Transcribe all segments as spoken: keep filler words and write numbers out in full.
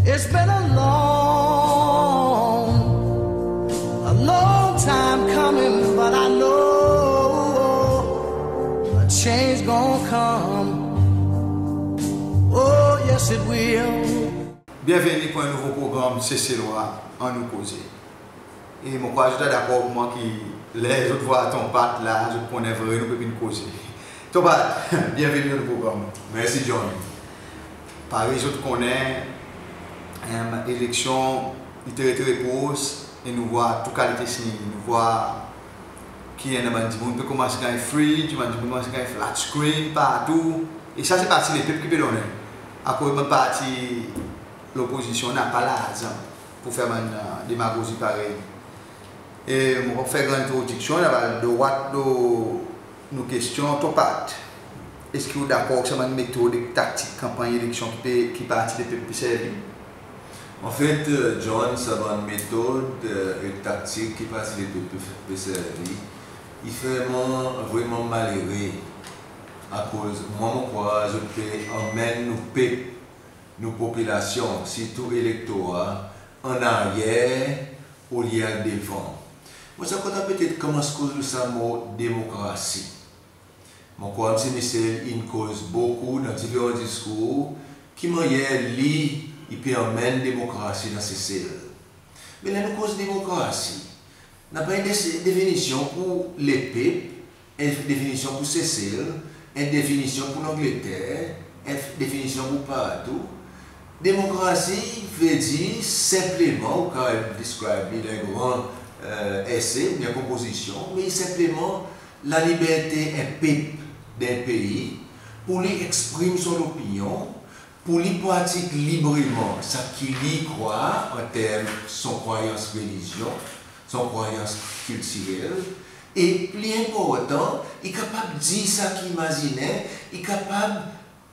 It's been a long, a long time coming, but I know a change gonna come. Oh, yes, it will. Byenveni pour en nouvo progranm Seselwa Annou Koze. E mon krwar zot a dakor avek mwan ki ler zot vwar Ton Pat la, zot konnen vre nou pe vin koze. Ton Pat, byenveni dan nou progranm. Mersi, John. Parey zot konnen, em, eleksyon i tre, tre pros, e nou vwar tou kalite siny. Nou vwar ki annan bann dimoun pe konmans ganny fridge, bann dimoun konmans ganny flat screen partou. E sa se Parti Lepep ki pe donnen. Akoz bann parti lopozisyon napa larzan pour fer bann, e, demagozi parey. E mon pa fer gran entrodiksyon, nou a al drwat lo nou kestyon. Ton Pat, eski ou dakor avek sa bann metod ek taktik kanpanny eleksyon ki pe, ki Parti Lepep pe servi? Anfet, e, John, sa bann metod, e, ek taktik ki Parti Lepep pe, pe servi, i fer mwan vreman malere, akoz mwan mon krwar zot pe anmenn nou pep, nou popilasyon, sirtou elektora, an aryer olye al devan. Mon ti a kontan petet konmans koz lo sa mo demokrasi. Mon krwar Msye Michel in koz bokou dan diferan diskour ki mannyer li i pe anmenn demokrasi dan Sesel. Me ler nou koz demokrasi, napa en de-, definisyon pour lepep, en definisyon pour Sesel, en definisyon pour Langleter, en definisyon pour partou. Demokrasi i vedir senpleman, ou kapab describe li dan en gran, e, ese oubyen konpozisyon, me i senpleman laliberte en pep dan en pei pour li eksprim son lopinyon, pour li pratik libreman sa ki li i krwar an term son krwayans relizyon, son krwayans kiltirel, e pli enportan, i kapab dir sa ki i mazinen, i kapab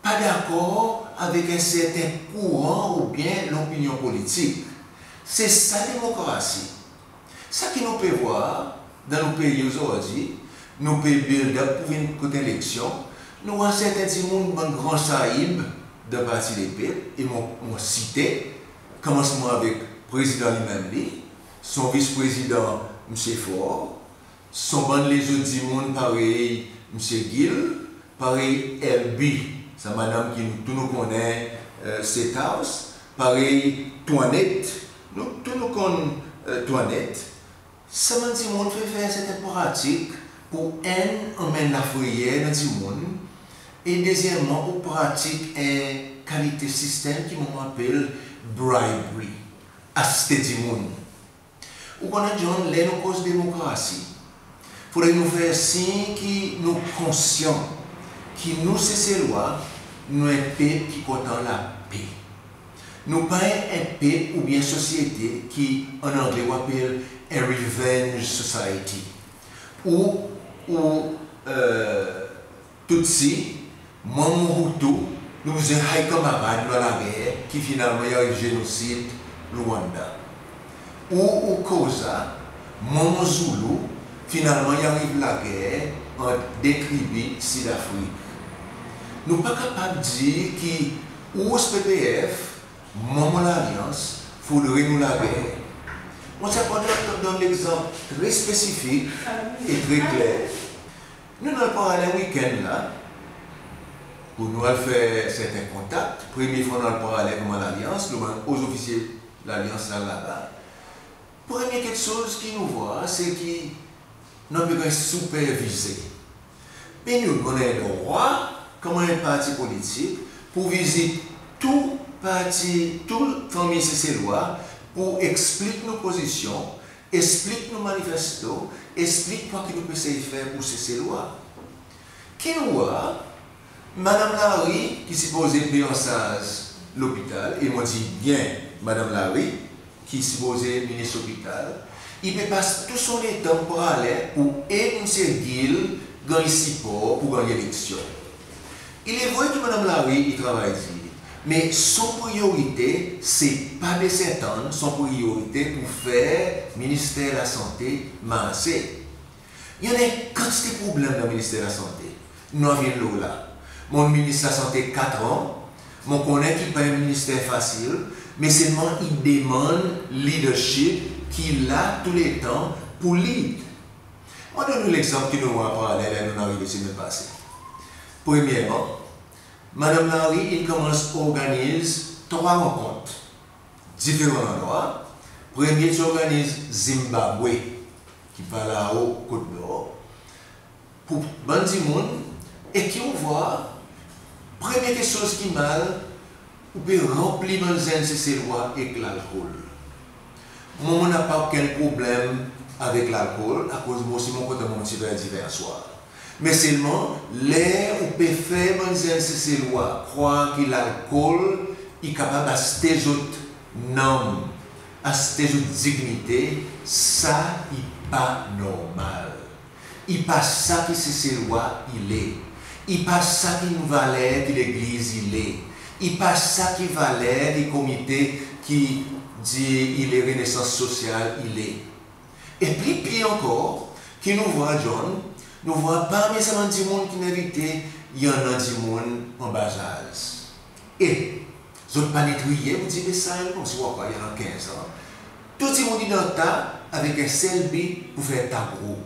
pa dakor avek en serten kouran oubyen lopinyon politik. Se sa demokrasi. Sa ki nou pe vwar dan nou pei ozordi, nou pe build up pour vin kot eleksyon, nou vwar serten dimoun, bann gran saib dan Parti Lepep, e mon, mon site, konmansman avek prezidan li menm li, son vis-prezidan Msye Faure, son bann lezot dimoun parey Msye Gill, parey Elby, sa madanm ki nou tou nou konnen, e, State House, parey Toinette, nou tou nou konn, e, Toinette. Sa bann dimoun pe fer serten pratik pour, enn, anmenn lafreyer dan dimoun, e dezyenmman pour pratik en kalite sistenm ki mon apel bribery, aste dimoun. Ou konnen, John, ler nou koz demokrasi, fodre nou fer sir ki nou konsyan ki nou Seselwa, nou en pep ki kontan lape. Nou pa en, en pep oubyen sosyete ki, an angle, ou apel a revenge society. Ou, ou, e, Tutsi, mwan mon Hutu, nou bezwen al kanmarad dan lager, ki finalman i ariv zenosid Rwanda. Ou, ou Xhosa, mwan mon Zoulou, finalman i ariv lager ant de tribi Sid Afrik. Nou pa kapab dir ki ou S P P F, mwan mon Lalyans, fodre nou lager. Mon ti a kontan donn legzanp tre spesifik e tre kler. Nou, nou al Praslin wikenn la, pour nou al fer serten kontak. Premye fwa nou al Praslin konman Lalyans, nou bann o zofisye Lalyans la laba. Premye keksoz ki nou vwar, se ki nou pe ganny sipervize. Be nou, nou annan drwa, konman en parti politik, pour vizit tou parti, tou fanmir Seselwa, pour eksplik nou pozisyon, eksplik nou manifesto, eksplik kwa ki nou pe esey fer pour Seselwa. Ki nou war, Madanm Larue, ki sipoze pran an sarz lopital, e mon dir byen Madanm Larue, ki sipoze Minis Lopital, i pe pas tou son letan Praslin pour ed Msye Gill ganny sipor pour ganny eleksyon. Ilevre ki Madanm Larue i travay dir, me son priyorite se pa bes antann, son priyorite pour fer Minister Lasante marse. I annan en kantite problenm dan Minister Lasante. Nou a vin lo la. Mon Minis Lasante kat an, mon konnen ki pa en minister fasil, Me selman i demann leadership ki la tou letan pour lead. Mon donn ou legzanp ki nou war paralel ler nou'n arive semenn pase. Premyerman, Madanm Larue in konmans organiz trwa rankont diferan landrwa. Premye ti organiz Zimbabwe, ki par lao kot nor, pour bann dimoun, e ki ou war, premye keksoz ki mal, ou pe ranpli bann zenn Seselwa ek lalkol. Mwan, mon napa okenn problenm avek lalkol, akoz mwan osi mon kontan mon ti ver diven swar. Me selman, ler ou pe fer bann zenn Seselwa krwar ki lalkol i kapab aste zot nanm, aste zot dinyite, sa i pa normal. I pa sa ki Seselwa i le. I pa sa ki valer ki legliz i le. I pa sa ki valer ki komite ki dir i le renesans sosyal i le. E pli pir ankor, ki nou war, John, nou war parmi sa bann dimoun ki'n envite, i annan dimoun an ba zaz. E zot pa netriye, ou dir, me sa, konmsi ou war, i annan kenz an. Tou dimoun i dan ta avek en sel bi pour fer ta gro.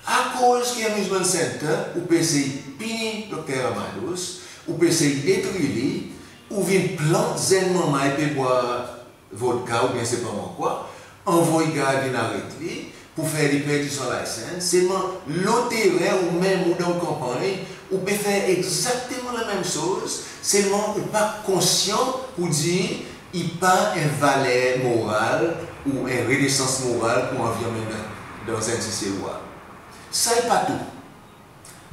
Akoz ki Amusement Center, ou pe esey pini Dokter Ramadous, ou pe esey detri li, ou vin plant zenn manman pe bwar vodka oubyen sepa mwan kwa, anvoy gard vin aret li pour fer li perdi son license, selman lo teren ou menm ou dan kanpanny, ou pe fer egzakteman lamenm soz, selman ou pa konsyan pour dir i pa en valer moral ou en renesans moral pour anvi anmenn dan, dan zenn Seselwa. Sa i pa tou.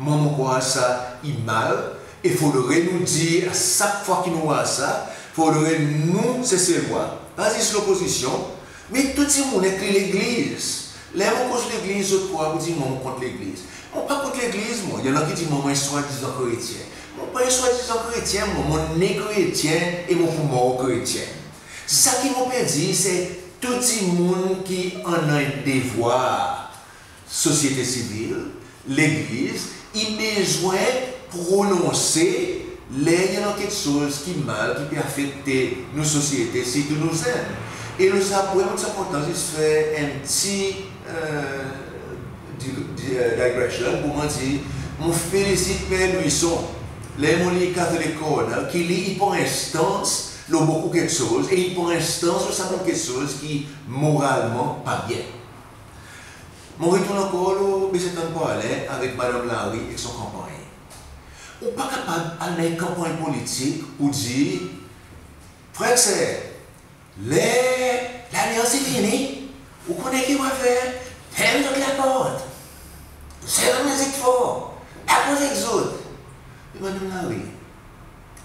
Mwan, mon krwar sa i mal, e fodre nou dir, a sak fwa ki nou war sa, fodre nou, Seselwa, pa zis lopozisyon, me tou dimoun, enkli legliz. Ler mon koz legliz, zot krwar pour dir mwan mon kont legliz. Mon pa kont legliz, mwan. I annan ki dir mwan mon en swadizan kretyen. Mon pa en swadizan kretyen, mwan, mon ne kretyen e mon pou mor kretyen. Sa ki mon pe dir, se tou dimoun ki annan en devwar, sosyete sivil, legliz, i bezwen prononse ler i annan keksoz ki mal, ki pe afekte nou sosyete, sirtou nou zenn. E lo sa pwen, mon ti a kontan zis fer en pti, e, di-, di-, e, digression pour mwan dir, mon felisit Per Louison, ler mon lir Catholic Corner, ki li i pran enstans lo bokou keksoz, e i pran enstans lo sa bann keksoz ki moralman pa byen. Mon retourn ankor lo Baie Ste Anne Praslin avek Madanm Larue ek son kanpanny. Ou pa kapab al dan en kanpanny politik pour dir, frer ek ser, ler lalyans i fini, ou konnen ki ou a fer, ferm zot laport. Zet zot mizik for, pa koz ek zot. Me Madanm Larue,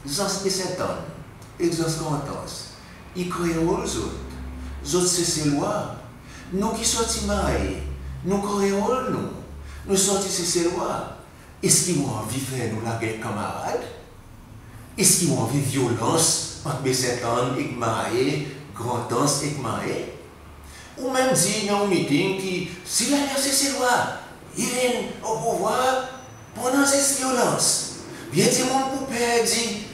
zans Baie Ste Anne, ek zans Grand Anse, i Kreol zot, zot Seselwa. Nou ki sorti Mahé, nou Kreol nou, nou sorti Seselwa. Eski ou anvi fer nou lager kanmarad? Eski ou anvi vyolans ant Baie Ste Anne ek Mahé, Grand Anse ek Mahé? Ou menm dir dan ou miting ki si Lalyans Seselwa i vin o pouvwar, pou annan zis vyolans. Byen dimoun pou perdi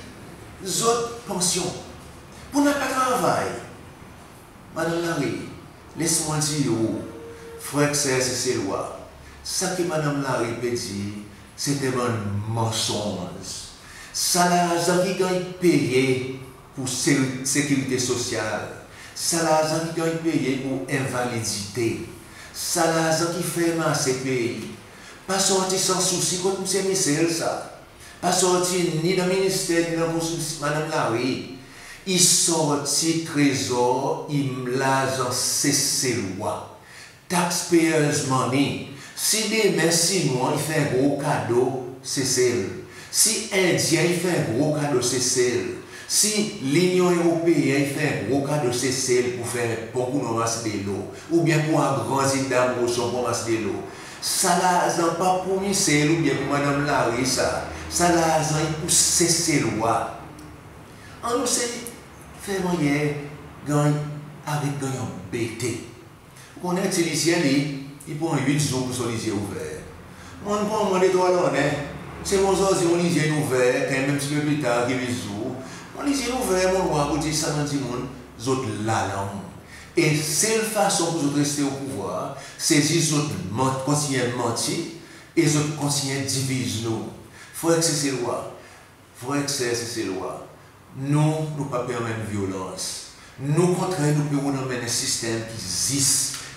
zot pansyon, pou napa travay. Madanm Larue, les mwan dir ou, frer ek ser Seselwa, sa ki Madanm Larue pe dir, se en bann mansonz. Sa larzan ki ganny peye pour se-, sekirite sosyal, sa larzan ki ganny peye pour envalidite, sa larzan ki fer marse pei, pa sorti Sans Soucis kot Msye Michel sa. Pa sorti ni dan minister, ni dan bous Madanm Larue. I sorti trezor, i larzan Seselwa. Taxpayers' money. Si demen Sinwan i fer en gro kado Sesel, si Endyen i fer en gro kado Sesel, si Linyon Eropeen i fer en gro kado Sesel pour fer en pon pour nou ranmas delo, oubyen pour agrandi dam Roson pour ranmas delo, sa larzan pa pour Michel oubyen pour Madanm Larue sa. Sa larzan i pour Seselwa. Annou sey fer mannyer ganny, aret ganny anbete. Ou konnen ti lizye li, i pran wit zour pour son lizye ouver. Mwan, pran mwan de trwa lannen, se mon zordi mon lizye in ouver, kanmenm en pti pe pli tar ki wit zour. Mon lizye in ouver, mon war pour dir sa bann dimoun, zot lalang. E sel fason pour zot reste o pouvwar, se zis zot mant-, kontinyen manti e zot kontinyen diviz nou. Frer ek Seselwa, frer ek ser Seselwa, nou, nou pa pe anmenn vyolans. Nou, okontrè, nou pe anmenn en sistenm ki zis,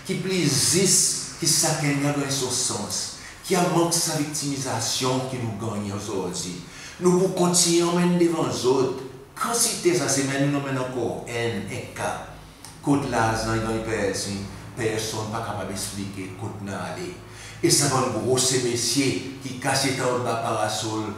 ki pli zis, ki sakenn i ganny son sans, ki a mank sa viktimizasyon ki nou gannyen ozordi. Nou pou kontinyen anmenn devan zot, kantite sa semenn nou anmenn ankor enn, en ka. Kot larzan i ganny perdi, personn pa kapab eksplike kot in ale. E sa bann gro mesye ki kasyet anba parasol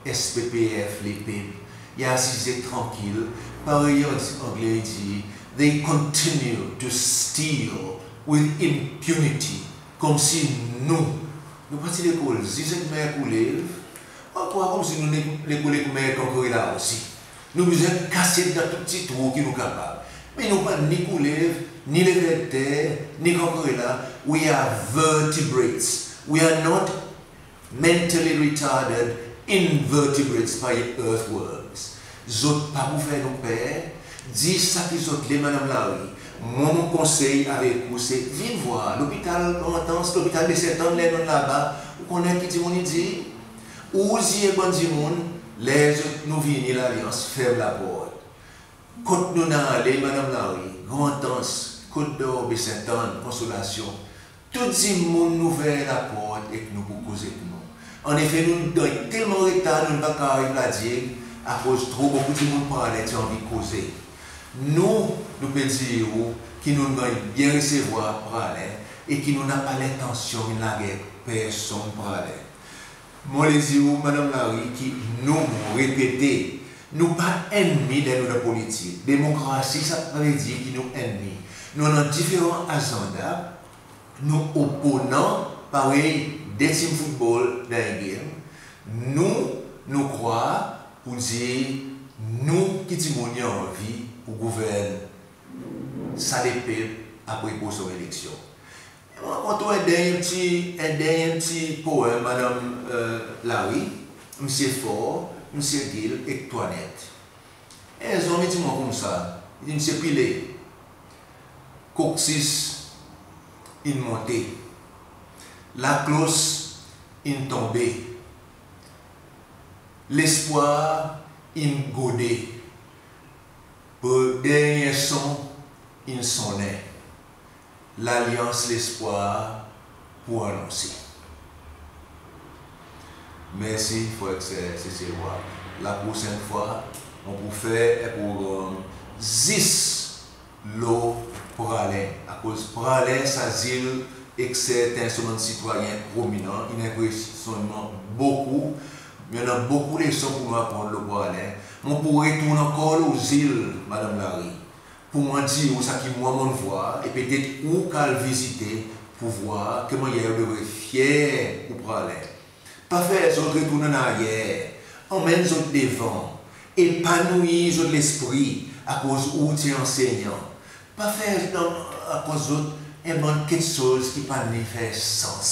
S P P F, Lepep, i asize trankil, parey Angle i dir, they continue to steal with impunity. Konmsi nou, nou pa ti lekol zis ek mer koulev, ankor konmsi nou lekol ek mer kankrela osi. Nou bezwen kasyet dan tou pti trou ki nou kapab. Me nou pa ni koulev, ni lever de ter, ni kankrela. We are vertebrates. We are not mentally retarded invertebrates, parey earthworms. Zot pa pou fer nou per. Dir sa ki zot le, Madanm Larue. Mwan, mon konsey avek ou se vin vwar lopital Grand Anse, lopital Baie Sainte Anne, ler nou'n laba, ou konnen ki dimoun i dir? Ou dir ek bann dimoun, ler zot, nou vini Lalyans, ferm laport. Kot nou'n ale, Madanm Larue? Grand Anse, Côte d'Or, Baie Sainte Anne, Consolation. Tou dimoun ouver laport ek nou pour koz ek nou. Annefe, nou'n ganny telman retar, nou'n pa kapab ariv La Digue, akoz tro bokou dimoun Praslin ti anvi koze. Nou, nou pe dir ou ki nou'n ganny byen resevwar Praslin e ki nou napa lentansyon vin lager personn Praslin. Mon le dir ou, Madanm Larue, ki nou, mon repete, nou pa ennmi ler nou dan politik. Demokrasi, sa pa vedir ki nou ennmi. Nou annan diferan azanda, nou oponan, parey de tim foutbol dan en game. Nou, nou krwar pour dir nou ki dimoun i anvi pour gouvern sa lepep apre prosen eleksyon. Mon a kont ou en dernyen pti, en dernyen pti poenm, Madanm, e, Larue, Msye Faure, Msye Gill ek Toinette. En zonm i dir mwan koumsa, i dir, Msye Pillay, koksis in monte, laklos in tonbe, lespwar in gode, pour dernyen son in sonnen, Lalyans Lespwar pou anonse. Mersi, frer ek ser Seselwa. Laprosenn fwa, mon pou fer en progranm zis lo Praslin. Akoz Praslin, sa zil, ek serten son bann sitwayen prominan, in enpresyonn mwan bokou. I annan bokou leson pour nou aprann lo Praslin. Mon pou retourn ankor lo zil, Madanm Larue, pour mwan dir ou sa ki mwan mon'n vwar, e petet ou kapab vizite pour vwar ki mannyer ou devret fyer ou Praslin. Pa fer zot retourn annaryer, anmenn zot devan, epanouir zot lespri, akoz ou ti ansenyan. Pa fer zot, akoz zot en bann keksoz ki pa ni fer sans,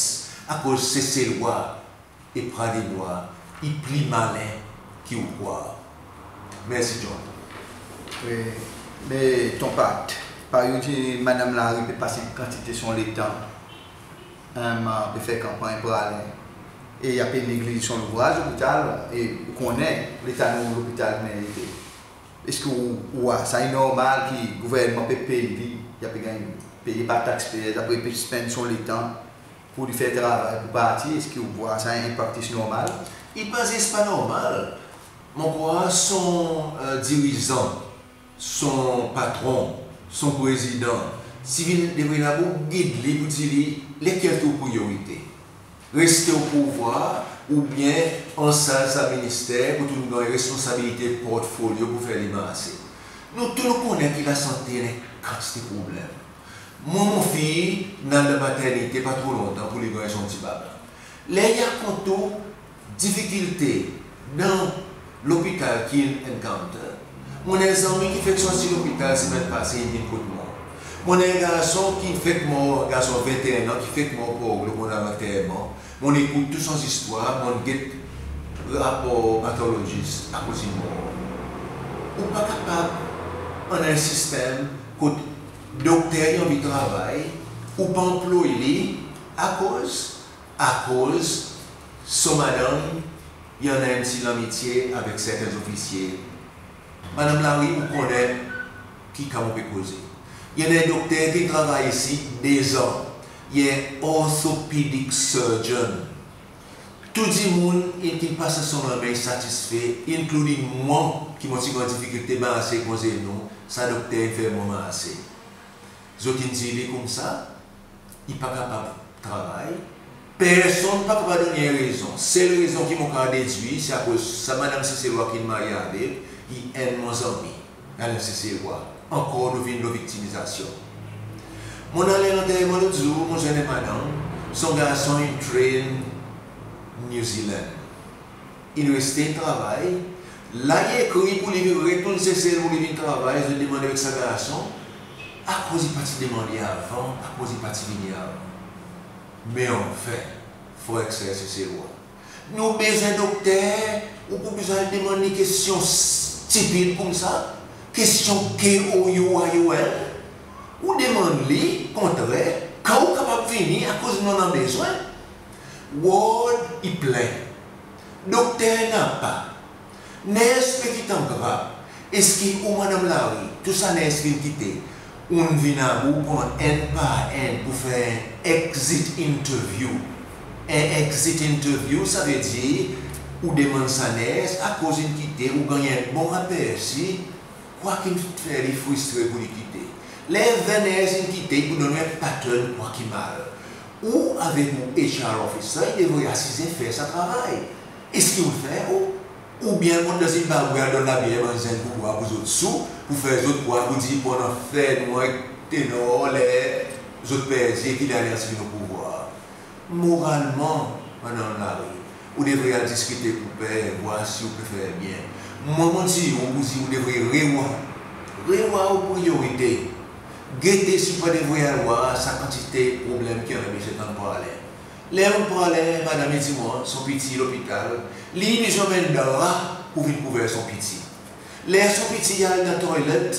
akoz Seselwa e Praslinois i pli malen ki ou krwar. Mersi, John. Wi, me Ton Pat, parey ou dir, Madanm Larue pe pas en kantite son letan, e, pe fer kanpanny Praslin. E i a pe negliz son louvraz lopital, e ou konnen leta nou lopital merite. Eski ou, ou war sa i normal ki gouvernman pe pey li, i a pe ganny peye par taxpayers, apre i pe spenn son letan pour li fer travay pour parti? Eski ou war sa en praktis normal? I pa zis pa normal. Mon krwar son, e, dirizan, son patron, son prezidan, ti vin devret la pour gid li, pour dir li lekel ki ou priyorite. Reste o pouvwar oubyen ansarz sa minister pour ou ganny responsabilite portfolyo pour fer li marse. Nou tou nou konnen ki lasante i annan kantite problenm. Mwan, mon fiy in al dan maternite pa tro lontan pour li ganny son pti baba. Ler i a kont ou difikilte dan lopital ki in encounter. Mon annan en zanmi ki fek sorti lopital semenn pase, in vin kot mwan. Mon annan en garson ki fek mor, garson venteen an ki fek mor, pov, lo mwan lanterman. Mon ekout tou son zistwar, mon get rapor pathologist akoz in mor. Ou pa kapab Annan en sistenm kot dokter i anvi travay, ou pa anploy li, akoz, akoz son madanm i annan en pti lanmitye avek serten zofisye. Madanm Larue, ou konnen ki ka mon pe koze. I annan en dokter ki travay isi dezan, i en orthopedic surgeon. Tou dimoun in ki pas dan son lanmen i satisfe, including mwan ki mon ti ganny difikilte marse ek mon zenou, sa dokter in fer mwan marse. Zot in dir li koumsa, i pa kapab travay. Personn pa kapab donn li en rezon. Sel rezon ki mon kapab dedwir, se akoz sa madanm Seselwa ki'n marye avek, i enn mon zanmi. Madanm Seselwa, ankor nou vin lo viktimizasyon. Mon al en lanterman lot zour, mon zwenn en madanm, son garson in train New Zealand. In reste travay. La i ekri pour li retourn Sesel pour li vin travay, zot demann avek sa garson. Akoz i pa ti demann li avan, akoz i pa ti vini avan. Me anfen, frer ek ser Seselwa, nou bezwen dokter, ou pa bezwen al demann li kestyon stipid koumsa, kestyon K O U Y O L. Ou demann li, kontrer, kan ou kapab vini, akoz nou annan bezwen. Ward i plen. Dokter napa. Ners pe kit an grap. Eski ou, Madanm Larue, tou sa ners ki'n kite, ou'n vin about pran enn par enn pour fer en exit interview? En exit interview, savedir ou demann sa ners akoz in kite, ou ganny en bon apersi kwa ki'n fer li fristre pour li kite. Ler ven ners in kite, i pou donn ou en pattern kwa ki mal. Ou avek ou H R officer, i devret asize fer sa travay. Eski ou'n fer ou? Oubyen ou mont dan Zimbabwe al donn labyer bann zenn pour bwar pour zot sou, pour fer zot krwar pour dir pou annan fernwanr ek tenor ler zot perdi e ki Alliance vin o pouvwar. Moralman, Madanm Larue, ou devret al diskit ek ou per, vwar si ou pe fer byen. Mwan mon dir ou, mon dir ou devret revwar, revwar ou priyorite. Gete si ou pa devret al vwar sa kantite problenm ki annan Baie Ste Anne, Praslin. Ler mon Praslin, madanm i dir mwan son piti lopital, li bezwen anmenn dra pour vin kouver son piti. Ler son piti i al dan toilet,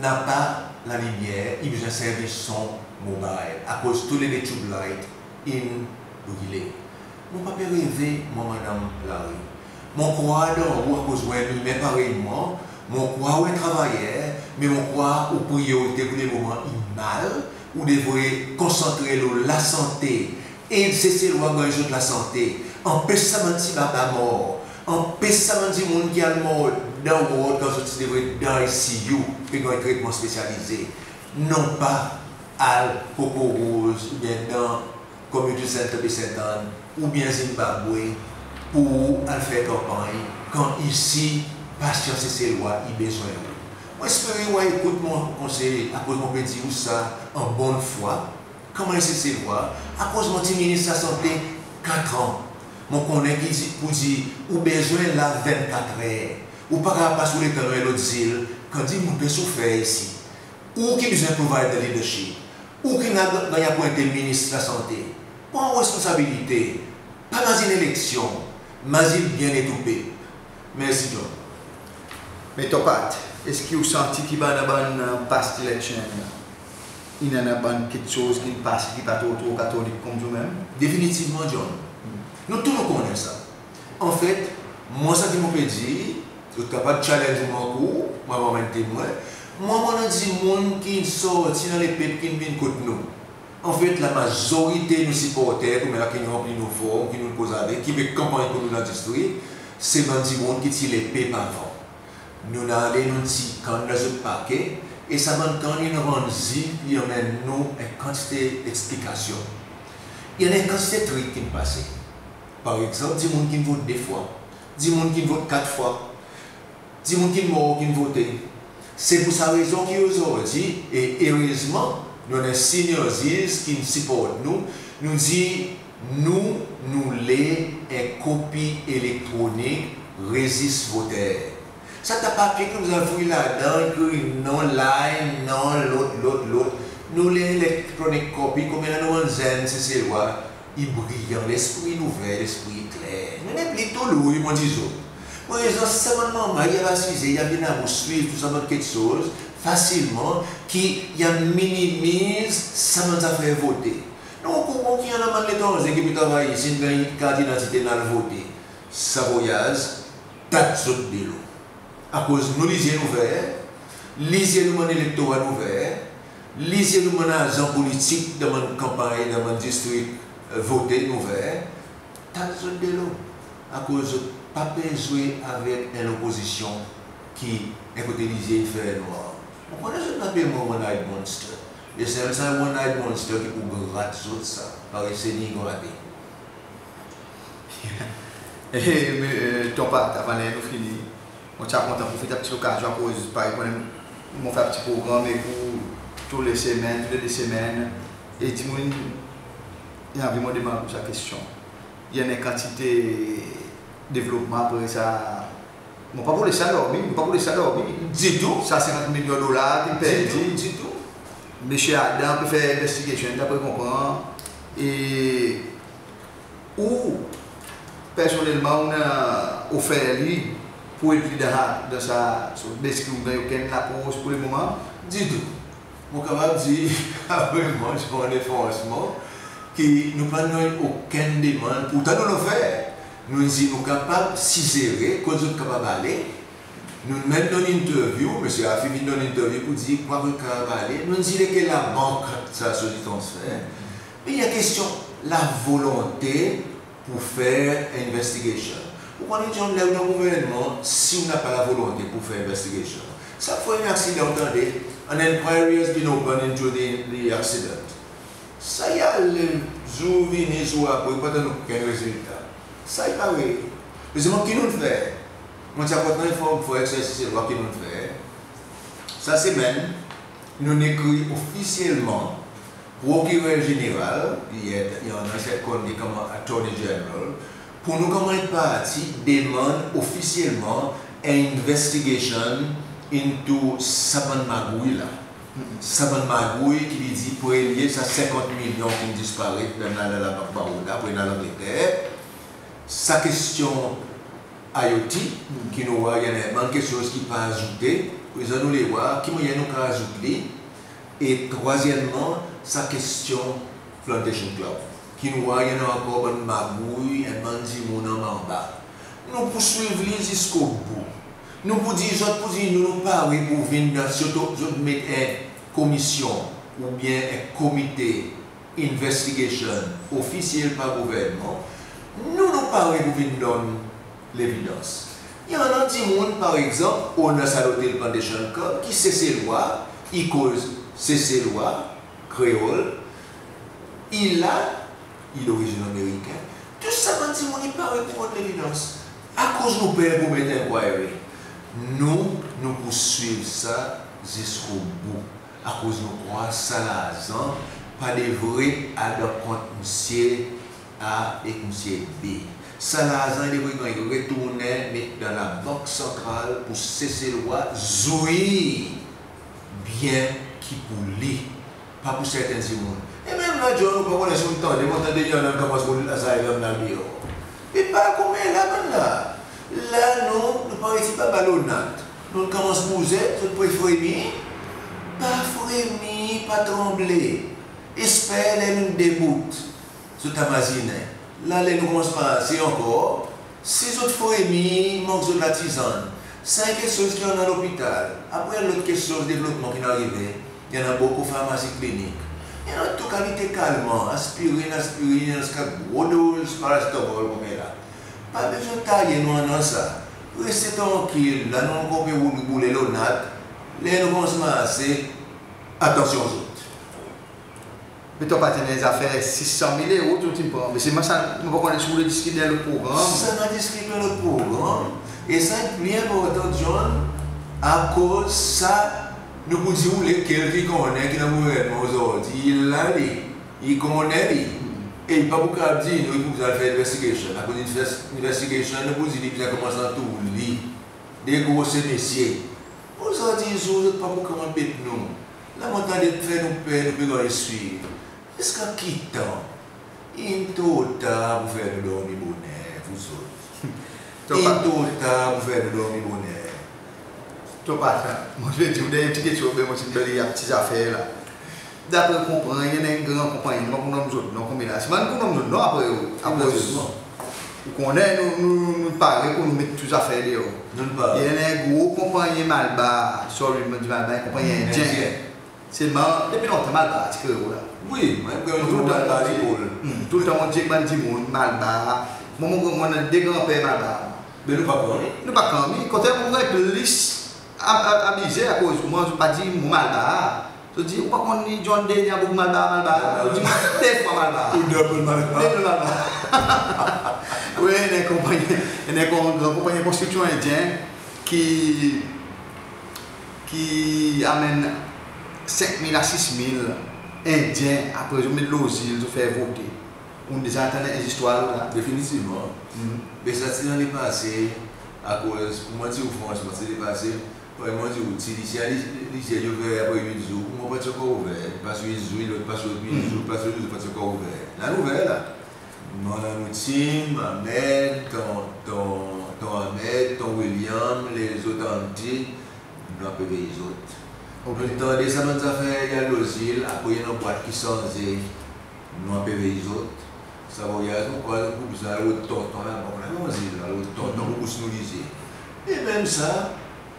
napa lalimyer, i bezwen servi son mobile, akoz toulede tube light in brile. Mon pa pe reve, mwan, Madanm Larue. Mon krwar dan ou akoz ou en imen parey mwan, mon krwar ou en travayer, me mon krwar ou priyorite pour lemoman i mal, ou devret konsantre lo lasante, ed Seselwa ganny zot lasante, anpes sa bann pti baba mor, anpes sa bann dimoun ki al mor dan ward kan zot ti devret dan I C U pe ganny tretman spesyalize, non pa al Cocoro's oubyen dan Community Centre Baie Ste Anne oubyen Zimbabwe pour al fer kanpanny, kan isi pasyan Seselwa i bezwen ou. Mon espere ou a ekout mon konsey, akoz mon pe dir ou sa an bonn fwa, konman en Seselwa, akoz mon ti Minis Lasante kat an. Mon konnen ki di, pour dir ou bezwen la vennkat er. Ou pa kapab pas ou letan dan en lot zil, kan dimoun pe soufer isi. Ou ki bezwen provide the leadership. Ou ki'n ganny apwente Minis Lasante. Pran ou responsabilite. Pa mazin eleksyon, mazin byennet ou pep. Mersi, John. Me Topat, eski ou santi ki bann, bann, uh, past election, in annan bann keksoz ki'n pase ki pa tro, tro katolik konmsi ou menm? Definitivman, John. Hmm. Nou tou nou konnen sa. Anfet, mwan, sa ki mon pe dir, zot kapab challenge mwan, kou mwan, mwan, mwan, temwen. Mwan, mon annan dimoun ki'n sorti dan lepep ki'n vin kot nou. Anfet, lamazorite nou siporter, konmela ki nou ranpli nou form, ki nou koz avek, ki pe kanpanny pour nou dan distrik, se bann dimoun ki ti lepep avan. Nou'n ale, nou'n tir kann dan zot pake, e sa bann kann in rann zi, i anmenn nou en kantite eksplikasyon. I annan en kantite trik ki'n pase. Par egzanp, dimoun ki'n vot de fwa, dimoun ki'n vot kat fwa, dimoun ki'n mor, ki'n vote. Se pour sa rezon ki ozordi, e erezman, nou annan senior ziz ki'n siport nou, nou dir nou, nou le en kopi elektronik rezis voter. Sa ta papye ki nou bezwen fouy ladan, ekri non la, non lot, lot, lot. Nou le electronic copy, konbyen nou annan zenn Seselwa i briyan, lespri i ouver, lespri i kler. Nou nepli tou lou, mon dir zot. Prezan, sa bann manman i ava asize, i ava vin a ou swiv tou sa bann keksoz, fasilman ki i a minimiz sa bann zafer vote. Nou konnen ki i annan bann letranze ki pe travay isi, in ganny kart idantite, in al vote. Sa voyaz, tat zot delo. Akoz nou lizye in ouver, lizye nou bann elektora in ouver, lizye nou bann azan politik dan bann kanpanny, dan bann distrik, e, vote in ouver, tat zot delo. Akoz zot pa pe zwe avek en lopozisyon ki en kote lizye in fer nwar. Ou konnen zot in apel mwan one-eyed monster. E se sa one-eyed monster ki pou grat zot sa, parey Seni i grate. E, e, Ton Pat, avan nou fini, mon ti a kontan profit sa pti lokazyon akoz parey ou konnen mon fer sa pti progranm e pou tou le semenn, tou le de semenn, e dimoun i anvi mon demann ou sa kestyon. I annan en kantite devlopman apre sa. Mon pa pou les sa dormi, mon pa pou les sa dormi. Ditou. Sa senkant milyon dolar ki perdi. Ditou, ditou. Msye Adam pe fer investigation, dapre konpran. E ou, personnelman, ou annan ofer li pour ed li dan, dan sa, so, eski ou ganny okenn lapros pour le moman? Ditou. Mon kapab dir, apre mon, mon anfronsman, ki nou pa'n ganny okenn demann, pourtan nou annan ofer. Nou'n dir nou kapab sizere kot zot kapab ale. Nou'n menm donn interview, Msye Afi in donn interview pour dir kwa zot kapab ale. Nou'n dir lekel labank sa soz i transfer. Me i annan kestyon lavolonte pour fer investigation. Ou konnen, John, ler ou dan gouvernman, si ou napa lavolonte pour fer investigation, sa fwa en aksidan ou tande, "An inquiry has been opened into the, the accident." Sa i ale, zour vini, zour apre, pa tann okenn rezilta. Sa i parey. Me selman ki nou'n fer? Mon ti a kontan enform frer ek ser Seselwa ki nou'n fer. Sa semenn, nou'n ekrir ofisyelman Prokirer Zeneral, i annan sa i konn li konman Attorney General, pour nou konman en parti demann ofisyelman en investigation into sa bann magouy la. Sa bann magouy ki li dir premye sa senkant milyon ki'n disparet dan, dan labank Baroda, apre in al Angleter. Sa kestyon IOT, ki nou war i annan bann keksoz ki pa azoute, prezan nou le war ki mannyer nou kapab azout li. E trwazyenmman, sa kestyon Plantation Club, ki nou war i annan ankor bann magouy, en bann dimoun anba anba. Nou pou swiv li ziskobou. Nou pou dir zot, pou dir nou, nou pare pour vin dan, sirtou zot met en komisyon oubyen en komite investigation ofisyel par gouvernman, nou, nou pare pour vin donn levidans. I annan dimoun, par egzanp, owner sa lotel Plantation Club, ki Seselwa, i koz Seselwa, Kreol, i la, i lorizin Ameriken. Tou sa bann dimoun i pare pour donn levidans. Akoz nou per pour met inquiry? Nou, nou pou swiv sa ziskobou. Akoz nou krwar sa larzan pa devret al dan kont msye A ek msye B. Sa larzan i devret ganny retournen met dan labank santral pour Seselwa zwir byen ki pour li, pa pour serten dimoun. E menm la, John, ou pa konnen si ou'n tande, mon tande i annan konmans pour asylum la deor. E pa konmela bann la. La nou, nou parey ti baba Lonat. Nou'n konmans bouze, zot pe fremi. Pa fremi, pa tranble. Esper ler nou'n debout, zot a mazinen. La ler nou konmans marse ankor, si zot fremi, mank zot latizann. Sa en keksoz ki annan lopital. Apre lot keksoz devlopman ki'n arive, i annan bokou farmasi klinik. I annan tou kalite kalman, aspirin, aspirin, i annan ziska gro doz paracetamol konmela. Pa bezwen taye nou annan sa. Reste trankil, la nou ankor pe boule Lonat. Ler nou konmans marse, atansyon zot. Me Ton Pat, i annan zafer sis san mil euro zot in pran. Me selman sa, mon pa konnen si ou le diskit dan lot progranm. Sa nou a diskit dan lot progranm. E sa i pli enportan, John, akoz sa nou pou dir ou lekel ki konnen ki dan gouvernman ozordi, i la li, i konnen li. E i pa pou kapab dir nou i pou bezwen fer investigation. Akoz inves-, investigation, nou pou dir li bezwen konmans antour li. De gro se mesye. Ozordi zour, zot pa pou kapab anpes nou. La mon tande fer nou per, nou pe ganny swiv. Ziska ki tan? In tro tar pour fer nou dormi boner, pour zot. In tro tar pour fer nou dormi boner. Ton Pat, mon ti pe dir ou dernyen pti keksoz, be mon ti pe lir pti zafer la. Dapre konpran, i annan en gran konpannyen, mon pa pou nonm zot non konmela. Si mon pou nonm zot non apre, apre ou konnen nou, nou, nou pare pour nou met tou zafer deor. I annan en gro konpannyen Malbar, sorry, mon dir Malbar, en konpannyen Endyen. Selman depi lontan Malbar ti kre ou la. Wi, mon kre ou toultan Malbar lekol. Hmm, toultan mon dir ek bann dimoun Malbar. Mon, mon, mon annan de granper Malbar. Be nou pa konn li. Nou pa konn li. Kontre mon ganny plis a, a, abize akoz mon, zot pa dir mon Malbar. Zot dir ou pa konn li John Denis, boug Malbar, Malbar. Zot dir de fwa Malbar. Ou double Malbar. Double Malbar. Wi, en konpannyen, en gran konpannyen konstriksyon Endyen ki ki anmenn senk mil a sis mil Endyen, apre zot met lo zil, zot fer vote. Ou'n deza tann en zistwar la? Definitivman. Be sa ti lane pase, akoz pour mon dir ou fransman, ti lane pase, mon dir ou ti, ti a li, li, li ouver apre wit zour, pour mwan pa ti ankor ouver. Pas wit zour, lot pas wit zour, pas wit zour, pa ti ankor ouver. Lanou ouver la. Nou annan nou tim, Ahmed, ton, ton, ton Ahmed, ton William, lezot Andy, nou a pe vey zot. Nou tande sa bann zafer i al lo zil, apre i annan bwat ki sanze, nou a pe vey zot. Sa vwayaz nou krwar nou pou bezwen al rod tonton laba, nou annan zil, al rod tonton pour bous nou lizye. E menm sa,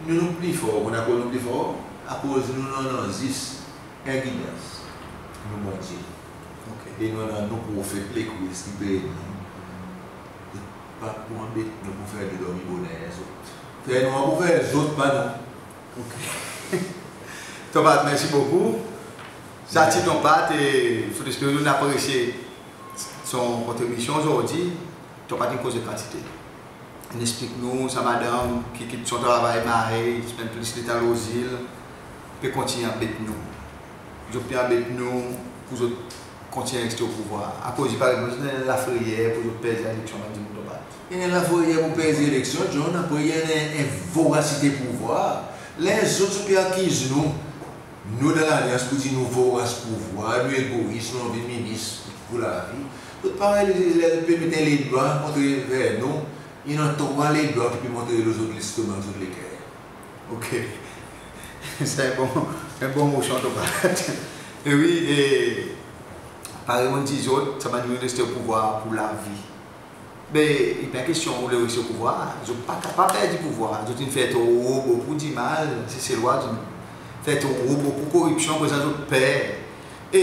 nou, nou pli for, ou konn akoz nou pli for? Akoz nou annan zis en gidans, nou Bondye. E nou annan nou profet Lekris ki pe ed nou. Pa pou anbet nou pour fer nou dormi boner zot. Fer nou an pour fer zot, pa nou. Ton Pat, mersi bokou. Sa ti Ton Pat, e fout espere nou apresye son kontribisyon ozordi. Ton Pat in koze kantite. In eksplik nou, sa madanm ki kit son travay mari, spend plis letan lo zil, pe kontinyen anbet nou. Zot pe anbet nou pour zot kontinyen reste o pouvwar. Akoz i paret mwan zot annan lafreyer pour zot perdi eleksyon, mon dir ou, Ton Pat. I annan lafreyer pour perdi eleksyon, John, apre i annan en vorasite pouvwar. Lezot, zot pe akiz nou, nou dan Lalyans, pour dir nou voras pouvwar, nou egois, nou anvi minis pour lavi. Zot parey ler zot pe met en ledwa montre ver nou, i annan trwa ledwa ki pe montre lo zot lestomak, zot leker. OK. Sa en bon, en bon mosyon, Ton Pat. E wi, e parey mon dir zot, sa bann dimoun reste o pouvwar pour lavi. Be i pa en kestyon ou le reste o pouvwar, zot pa kapab perdi pouvwar. Zot in fer tro bokou dimal, Seselwa, zot in fer tro bokou koripsyon, prezan zot per. E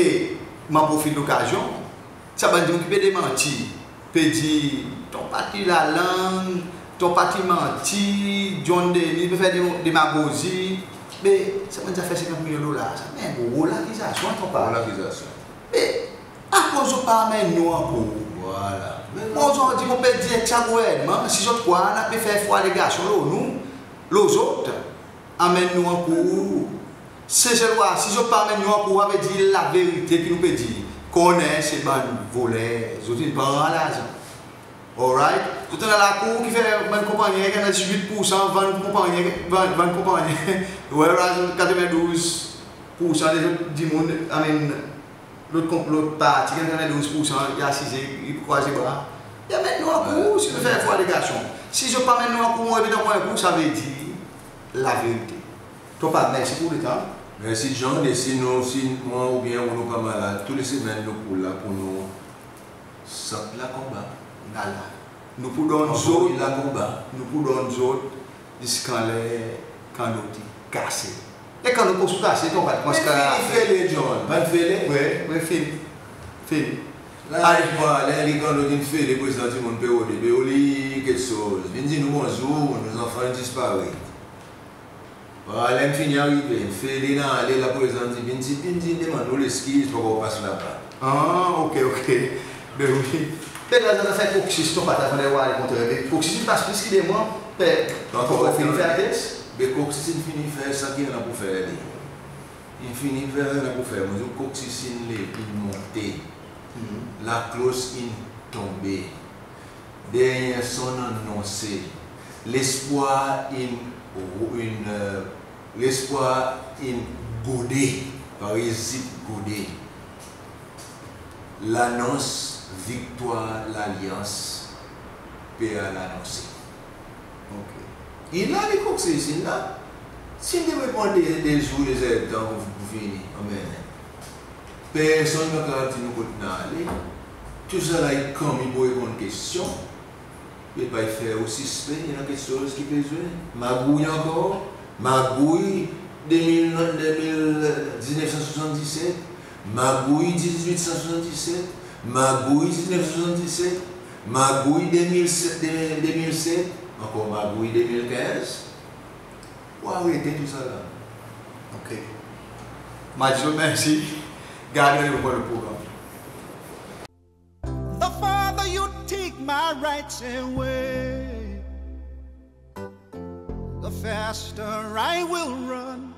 mon a profit lokazyon, sa bann dimoun ki pe demanti, pe dir Ton Pat i lalang, Ton Pat i manti, John Denis pe fer dem-, demagozi, be sa bann zafer senkant milyon dolar, sa, me gro lakizasyon, Ton Pat. Gro lakizasyon. Me akoz zot pa anmenn nou ankour? Vwala. Ozordi mon pe dir ek sa gouvernman, si zot krwar nou a pe fer fwa alegasyon lo nou, lo zot, anmenn nou ankour. Seselwa, si zot pa anmenn nou ankour, sa vedir laverite ki nou pe dir, konnen se bann voler, zot in pran larzan. Alright? Zot annan lakour ki fer bann konpannyen ki annan wit poursan vann konpannyen, vann, vann konpannyen. Whereas katrevendouz poursan lezot dimoun, I mean, lot konp-, lot parti ki annan katrevendouz poursan i asize, i krwaze bra. I anmenn nou ankour, si nou fer fwa alegasyon. Si zot pa anmenn nou ankour, mon repete ankor en kou, sa vedir laverite. Ton Pat, mersi pour letan. Mersi John, e si nou, si mwan oubyen ou nou pa malad, tou le semenn nou pou la pour nou sant lakonba. Vwala. Nou pou donn zot, nou pou donn zot ziskanler kanot i kase. E kanot pa pou kase, Ton Pat, konman sa fini fele, John, pa fini fele? Wi, wi, fini. Fini. La, ler kanot in fele, prezan dimoun pe rode, be oli keksoz. Vin dir nou bonzour, nou zanfan in disparet. Bon, ler in fini arive, in fele in ale, la prezan in dir, vin dir, vin dir, demann nou leskiz, pa ankor pas laba. Ah, OK, OK. Be wi. Be la, la fer koksis, Ton Pat, avan nou ale kontre, be koksis in pas plis ki de mwan, pe, pa ankor fini fer tes. Be koksis in fini fer sa ki annan pour fer li. In fini fer sa ki annan pour fer. Mon dir ou, koksis in le, in monte. Laklos in tonbe. Dernyen sonn anonse. Lespwar in, in, e, lespwar in gode, parey Zip gode. Lanons viktwar Lalyans pe al anonse. OK. In la, li koksis in la. Si nou devret pran de, de zour, de zerdtan pour, pour fini, anmenn. Personn pa kapab dir nou kot nou ale. Tousala i konm i pou reponn kestyon. Me pa i fer ou sispen, i annan keksoz ki bezwen. Magouy ankor. Magouy de mil, de mil, diznef san swasanndiset. Magouy diznef san swasanndiset. Magouy diznef san swasanndiset. Magouy de mil set, de, de mil set. Ankor magouy de mil kenz. Ou arete tousala. OK. Mon dir zot mersi. Gard randevou pour nou progranm. The farther you take my rights away, the faster I will run.